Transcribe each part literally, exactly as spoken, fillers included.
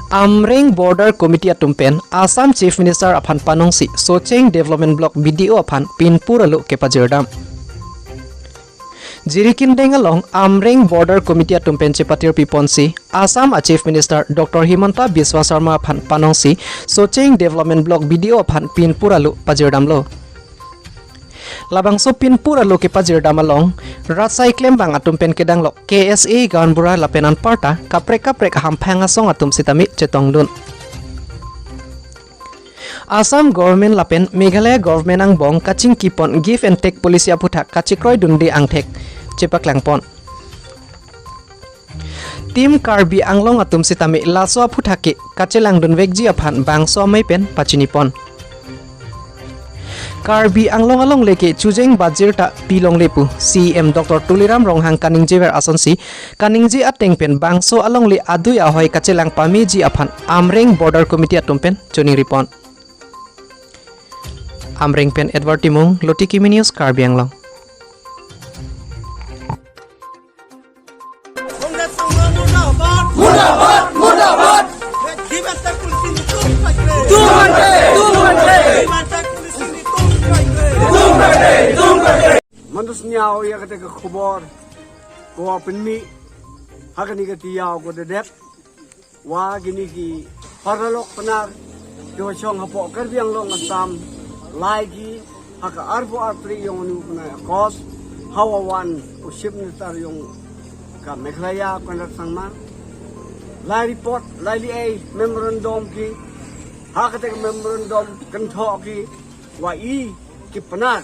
Amreng Border Committee atum pen Assam Chief Minister aphan panongsi Socheng Development Block B D O aphan pinpur alo kepajirdam. Jirikindeng along Amreng Border Committee atum pen chepatirpi ponsi Assam a Chief Minister Doctor Himanta Biswa Sarma aphan panongsi Socheng Development Block B D O aphan pinpur alo pajirdamlo. Labangso pinpur alo kepajirdam along rat asai klembang atum pen kedanglok K S A gaonbura lapen anparta kaprek kaprek hamphang asong atum sitame chetongdun. Assam government lapen Meghalaya government angbong kachingkipon give and take policy aputhak kachekroidunde angthek chepaklangpon. Team Karbi Anglong atum sitame laso aputhak ke kachelangdunvekji aphan bangso amei pen pachinipon. Karbi Anglong alongle ke chojeng bajir ta pilongle pu C E M Doctor Tuliram Ronghang kaningjever asonsi kaningje ateng pen bangso alongle adui ahoi kachelang pameji aphan Amreng Border Committee atum pen choningripon. Amreng pen Edward Timung, Lotiki Mini News, Karbi Anglong. Congress Sangma murdabad! Murdabad! Murdabad! Demand tak polisi ni tum tak le! Tum tak le! Tum tak le! Demand tak polisi ni tum tak le! Tum tak le! Tum tak le! Manus niau ya kata ke khobor ko apni ha kani kati yau ko dedep wa kini ki paralok penar kewachong hapo Karbi Anglong Assam laiki ha ka arpho artri yong anu kuna kos hawa wan o Chief Minister yong ka Meghalaya Conrad Sangma lai report lai li ei memorandum ki ha kata memorandum kentho ki wa i ki penar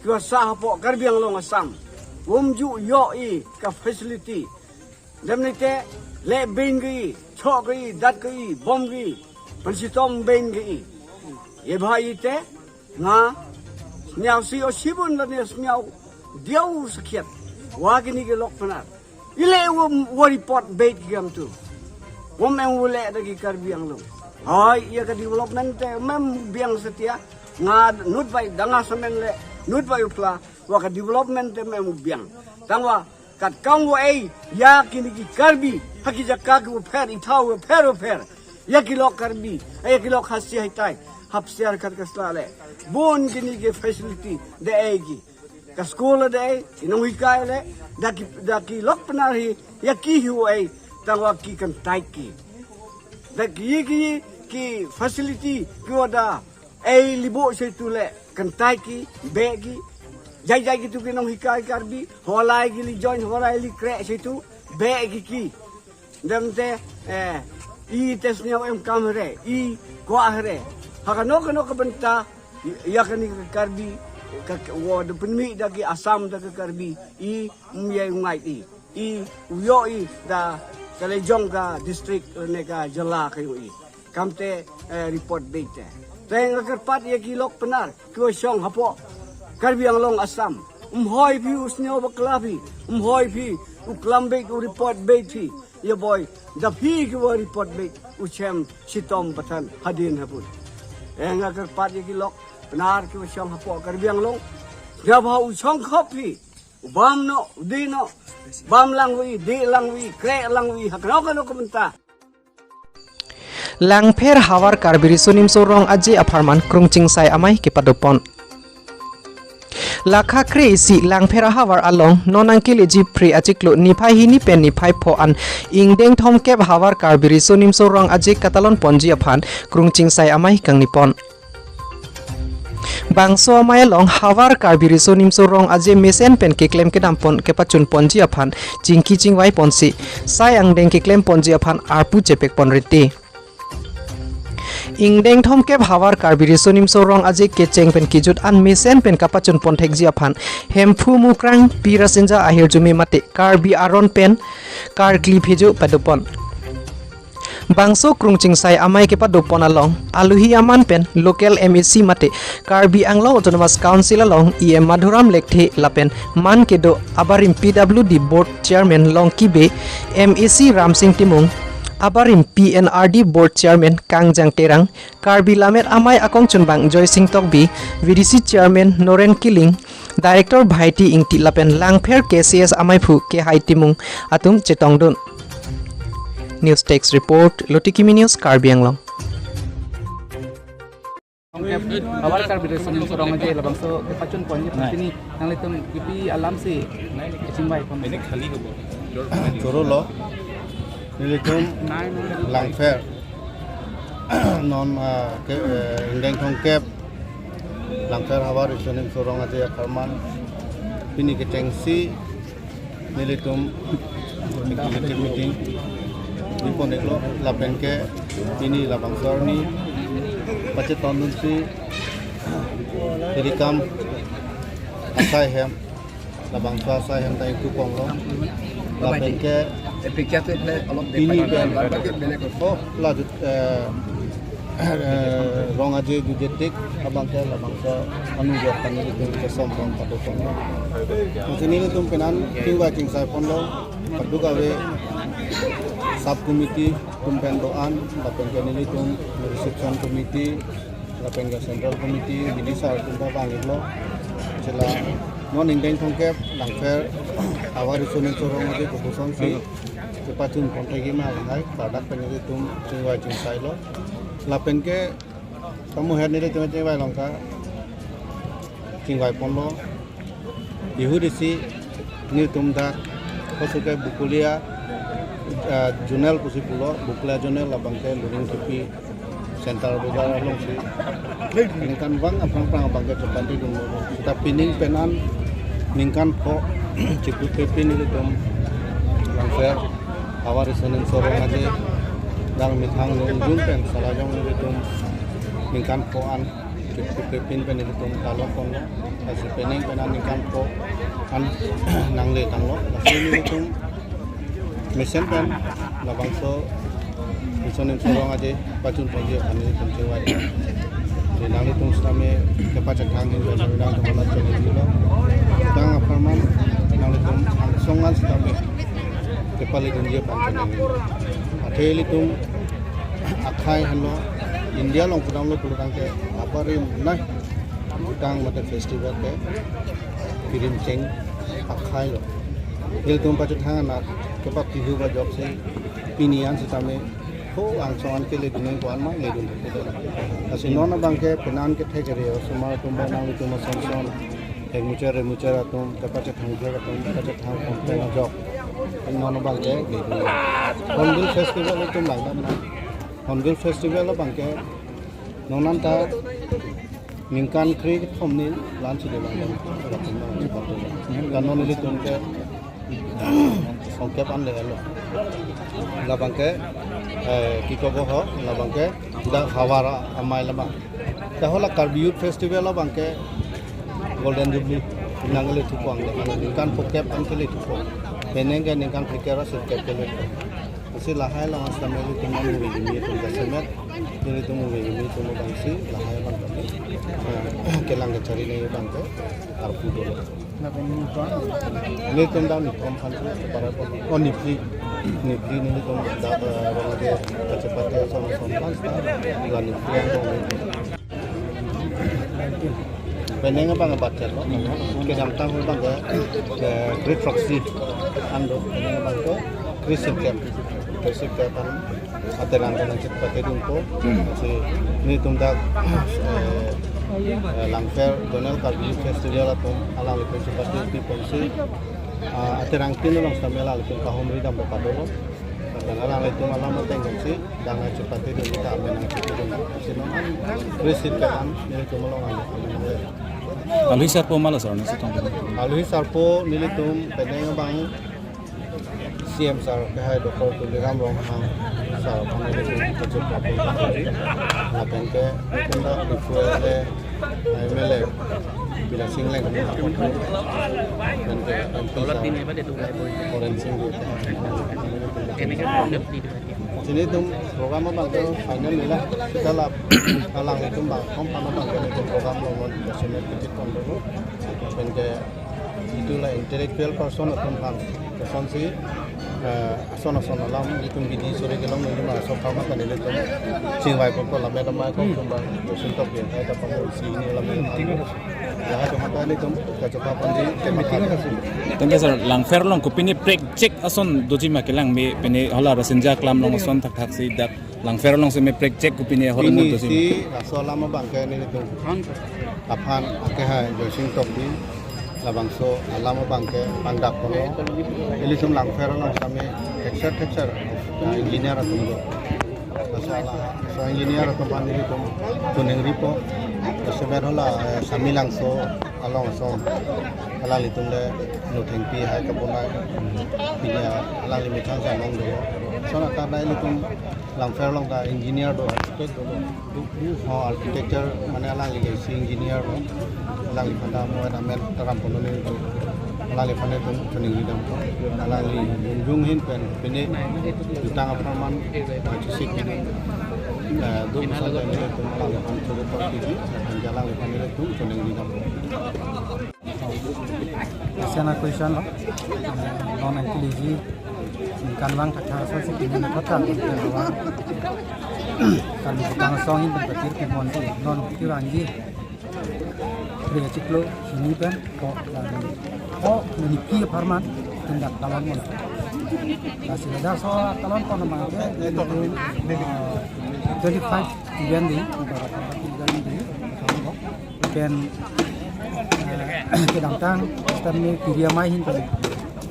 kewasa hapo Karbi Anglong Assam umju yo i ka facility. Dem nite le bein ke i, chok ke i, dat ke i, bom ke i, pensitom bein ke i. Ye bhai ite nga sniau si o sibun la ne sniau diau sakhiat wa kini ke lok penar. Ile um wa report beit gam tu. Um em ule da ki Karbi Anglong. Hai ya ka development te mem biang setia nga nut bai danga semen le nut bai upla wa ka development te mem biang. Tangwa kat kang wa ei ya kini ki Karbi ha ki jaka ki upher ithau upher upher ya ki lok Karbi ya ki lok hasi haitai hapsiar kat kasla le bon kini ki facility de ei ki ka school de ei inong hikai le da ki da ki lok penar hi ya ki hi wa ei tangwa ki kan tai ki da ki ki ki facility ki wa da ei libo se tu le kan tai ki be ki jai jai ki tu ki nong hikai Karbi holai ki li join holai li kre se tu be ki ki dem te eh i tes niau em kam hre i kwa hre ha kano kano ka benta ya kani ka Karbi ka wo de penmi da ki Assam da ka Karbi i um ye ngai i i uyo i da kalejong ka district ne ka jala ka yo i. Kamte eh, report beit te. Teng akerpat ya ki lok penar kewachong hapo Karbi Anglong Assam. Um hoi phi usnyo bakla phi. Um hoi phi uklam beit u report beit phi. Ya boy da phi kewa report beit uchem sitom pathan hadin hapun. Teng akerpat ya ki lok penar kewachong hapo Karbi Anglong. Ya ba uchong khop phi. Ubam no, udi no. Bam lang wi, di lang wi, kre lang wi, ha kano kano ka benta. Langpher havar Karbi Riso Nimso Rong Aje apharman Krungchingsai amei kepadopon. Lakha kre isi Langpher havar along non angkil iji phri achiklo niphai hini pen niphai pho an ingdeng thomkep havar Karbi Riso Nimso Rong Aje katalon ponji aphan Krungchingsai amei kangnipon. Bangso amei along havar Karbi Riso Nimso Rong Aje mesen pen keklem kedampon kepachun ponji aphan chingki chingvai ponsi sai angdeng keklem ponji aphan arpu chepek pon riti. Ingdeng thomkep havar Karbi Riso Nimso Rong Aje kecheng pen kijut an mesen pen kapachun pon thekji aphan Hemphu Mukrang Pi Rasinja ahirjume mate Karbi aron pen karkli phejo padopon. Bangso Krungchingsai amei kepadopon along aluhi aman pen local M A C mate Karbi Anglong Autonomous Council along E M Madhuram Lekthe lapen man kedo abarim P W D Board Chairman Longki Bey, M A C Ramsing Timung, abarim P N R D Board Chairman Kangjang Terang, Karbi Lammet Amei akongchunbang Joysing Tokbi, V D C Chairman Noren Killing, Director Bhaiti Ingti lapen Langpher K C S ameiphu Kehai Timung atum chetongdun. News Desk Report, Lotiki News, Karbi Anglong. Havar Karbi Riso Nimso Rong Aje labangso kepachun ponji pini nanglitum kipi alam si kachingvai pon. Choro lo, nelitum Langpher non, ah, ke, eh, ingdeng thomkep Langpher Havar Riso Nimso Rong Aje apharman pini kechengsi nelitum executive meeting bipon-iklo, lapen ke pini labangso arni pachetondunsi hirikam asai hem labangso asai hem ta ingtupon-iklo, lapen ke pini pen, oh, la jut, eh, eh, Rong Aje jutjetik abang ke labangso anujok kami nelitum kesom pon patupon. Lasi nelitum penan chingvai chingsai ponlo, kadokave sub committee atum pen do-an, lapen ke nelitum reception committee, lapen ke central committee, bidi sar atum ta vang-iklo. Chela non ingdeng thomkep Langpher Havar Riso Nimso Rong Aje kopusonsi kepachun pon thekji ma lahai ladak pen nelitum chingvai chingsailo. Lapen ke kamu her nelitum chingvai longka chingvai ponlo. Ihudisi nelitum dak kosuke Bokolia, eh, zonal pusi pulo, Bokolia zonal abang ke Luring Kipi Central Bazar alongsi ningkan vang aphrang phrang abang ke chepatedunlo. Seta pining penan ningkan pho chikut pepin nelitum Langpher Havar Riso Nimso Rong Aje dang methang lungjung pen salajong nelitum ningkan pho an chikut pepin pen nelitum talo ponlo. Lasi pining penan ningkan pho an nangle tanglo. Lasi nelitum mesen pen labangso Riso Nimso Rong Aje pachun ponji aphan nelitum chingvai. Jadi nanglitum sitame kepachethang hin pen nangtum alat chenglo. Tang apharman nanglitum angsong an sitame kepaledunji aphan chenglo. Athe ilitum akhai henlo, India along pudamlo pulo tangte aparim nai jutang mate festival ke pirim cheng akhai lo. Ilitum pachethang anat kepap tihu ba jok si pini an sitame ho angsong an keledun nangkok-an ma ledun thekthedet. Lasi non abang ke penan kethek area osomar atum ba nanglitum asonson hekmuchar remuchar atum kepachethang jok atum kepachethang pon pen ajok non abang ke ledun. Hornbill Festival itum langdamnang. Hornbill Festival abang ke non anta ningkan kre kethom ni la-an si dolang. Kan non ilitum ke thomkep an le-etlo. Labang ke, eh, kiko bo ho, labang ke dak Havar Amei labang. Dak ho la Karbi Youth Festival labang ke Golden Jubilee nanglethupo angle, ningkan phokep an kelethupo. Penang ke ningkan phlikep ra sirkep kelethupo. Lasi lahai along sitame ilitum an ove kimi atum jasemet, ilitum ove kimi atum abangsi lahai abang kami, eh, kelang kechari nangji abang ke arpu dolo. Nelitum dak nithom aphan cheparai pon. Oh, niphli. Niphli nelitum dak, eh, Rong Aje kachepate ason ason aphan seta la niphli angbong nelitum. Penang abang abat chat lo. Kedamtang abang ke, eh, Great Proxy an do. Penang abang ke Chris Sirkep. Chris Sirkep an aterang aterang chepatedunpo. Hmm. Lasi nelitum dak, eh, eh, Langpher Zonal Karbi Festival atum alanglitum chepate piponsi, ah, aterang tin along sitame alanglitum kahumri dampo kadolo. Dan alanglitum alam ateng pensi dak nangchepatedun ta amen nangchepatedun. Lasi non an Chris Sirkep an nelitum along an amen nangli. Alohi sarpo ma la sar nangsi tong. Alohi sarpo nelitum penang abang C M sir kehai Doctor Tuliram Ronghang sir aphan nelitum kachepate. Lapen ke nelitum dak Diphu M L A, M L A Bidya Sing Engleng, lapen ke M P sir Horen Sing Bey. Lasi nelitum program abang ke final nila, seta la alanglitum bang kom pano abang ke nelitum program lo mon jasemet kiti kon dulu. Lapen ke Itum la intellectual person atum aphan, person si, eh, ason ason alam itum bidi sore kelong neli ma sok kama kan nelitum chingvai pon ko lamet amai ko Hmm. tum ba Joyson Tokbi, hai ta pamo isi hini lamet amai. Lahai atum aphan nelitum kachapa pon di tema Thank you, sir. Langpher along kopine prek chek ason doji ma kelang me pine hala Rasinja Aklam along ason thakthak si dak Langpher along si me prek chek kopine ahormu Pini doji ma. Si laso alam abang ke nelitum aphan ake hai Joyson Tokbi labangso alam abang ke pangdak kono. Ilitum Langpher along sami thekser thekser, ah, engineer atum do. Laso ala, so engineer atum aphan ilitum choningri po. Laso amen hala, eh, Samelangso along ason. Alanglitum le Nothengpi hai kabonai. Pini alang limit thang sa long do. So na karna ilitum Langpher along ta engineer do, architect do. Oh, architecture mane alangli ke isi engineer do. Alangliphan ta mo amen taram kono le do. Alangliphan le tum choningri dam. Alangli jung jung ahin pen pine jutang apharman, ah, chusik pine. Eh, do misan pen le tum alangliphan choro por kiji, alangliphan le tum choningri dam. Sena question lo. Non anti liji. Kan bang thakthak ason si kini na thakthak. Kan bang song in pen patir ke mon si. Non kevangji. Pre chiklo hini pen ko dan. Ko neli ki apharman tindak talon mon. Lasi ladak so talon pon abang ke, eh, twenty-five event di, event di. Pen, eh, kedamtang, sistem ni kiri amei ahin pen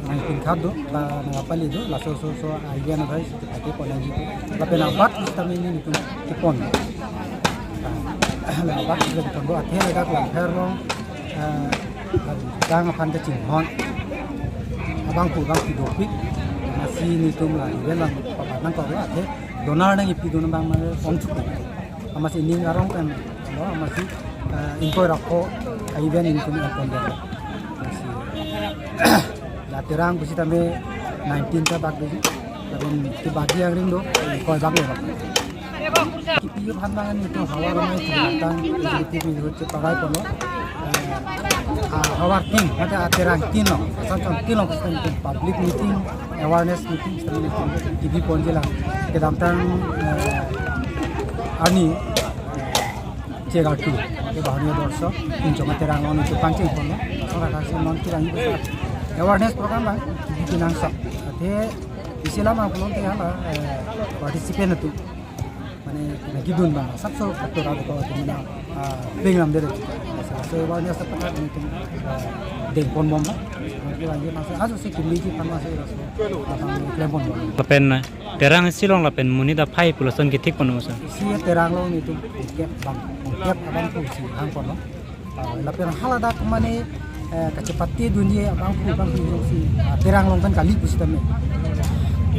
nangpinkhap do, ba nangpali do, laso so so, ah, event abai si kepake pon nangji do. Lapen abat sistem ni nelitum kepon. Ah, abat sistem kepon do, athe ladak Langpher along, eh, jutang aphan kachinghon. Abangphu abangphi dopik, amatsi nelitum la event abang papat nangkok lo, athe donor nangkepi dun abang mane ongchuk. Amatsi ning arong pen lo, amatsi, eh, ingkoi ra pho a-event nelitum en pon det. Amatsi la Terang pusitame nineteen ta bak doji. Lapen kebakji angring do, ingkoi bak le bak. Kipi aphan abang nelitum havar amei chinitang, kipi ho cheparai kono. Eh, ah, havar tin, mate a Terang tin lo, Asonson tin lo, pusitame public meeting, awareness meeting, pusitame nelitum kipi ponji lang. Kedamtang, eh, ani, Chegar tu, ke bahani dorso, inchong Terang along nelitum pangcheng pon lo, orang kasih non Terang itu awareness program abang, di Terang sok. Athe isi alam abang teh hala, eh, participant itu. Mane, na gidun abang, sabso atur ada kau tu mina, ah, penglam deh. So, so awareness apa nelitum, ah, deng pon bom abang. Nanti lagi masuk, aso si kimiji pan masuk, aso, abang klem pon bom. Lapen, eh, Terang isi along lapen monit aphai pu lason kethik pon mosa. Isi Terang along nelitum pungkep abang, pungkep abangphu si hang pon lo. Ah, lapen haladak mane, eh, kachepate dunji abangphu abangphi jongsi, ah, Terang along kan kali pusitame.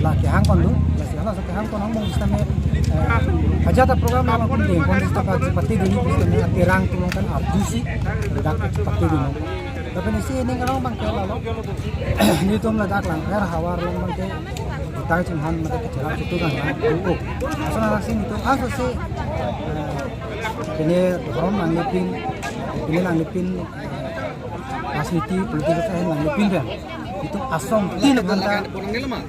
La kehang pon lo, lasi hala so kehang pon lo pusitame, eh, ajat a program along pun deng pon pusitame kachepate dunji pusitame, ah, Terang atum along kan arjusi, ladak kachepate dun. Lapen isi ining arong abang ke lalo. Nelitum ladak Langpher havar along abang ke jutang chinghon mate kacherap situ kan la. Oh. Ason anak si nelitum aso si, eh, pine dhorom nanglipin, pine nanglipin, eh, rajniti, politik ahin nanglipin pen. Nelitum asong tin aphanta,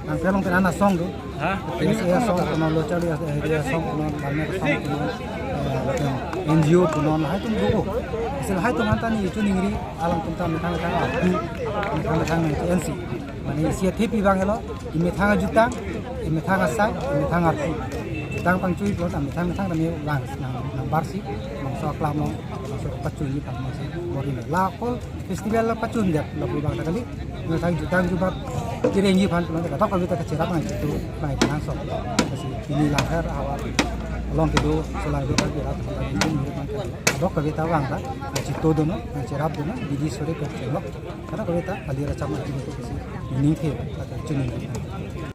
Langpher along pen an asong do. Ha? P S A asong punon, Lo Charli Aheri asong punon, Barmet asong punon, eh, N G O punon, lahai atum do. Isi lahai atum aphanta nelitum ningri, alangtum ta methang methang arpu, methang methang nang N C. Mane isi athepi abang helo, emethang ajutang, emethang asai, emethang arpu. Jutang pangchui punon, methang methang tame lang, nang, nang barsi, bangso aklam along, bangso pachunji pangmasi, mori la kol, festival la pachun det, lapu abang ta kali. Methang jutang jubat kerengji aphan punon, kadokave ta kacherap nangji tu, nang Terang sok. Lasi pini Langpher havar along kedo, selang do kan cherap, kadokave ta vang ta, nangchito dun, nangcherap dun, bidi sore kachelok, kadokave ta, kali racham nangji tu kesi, ining the, kata chuning.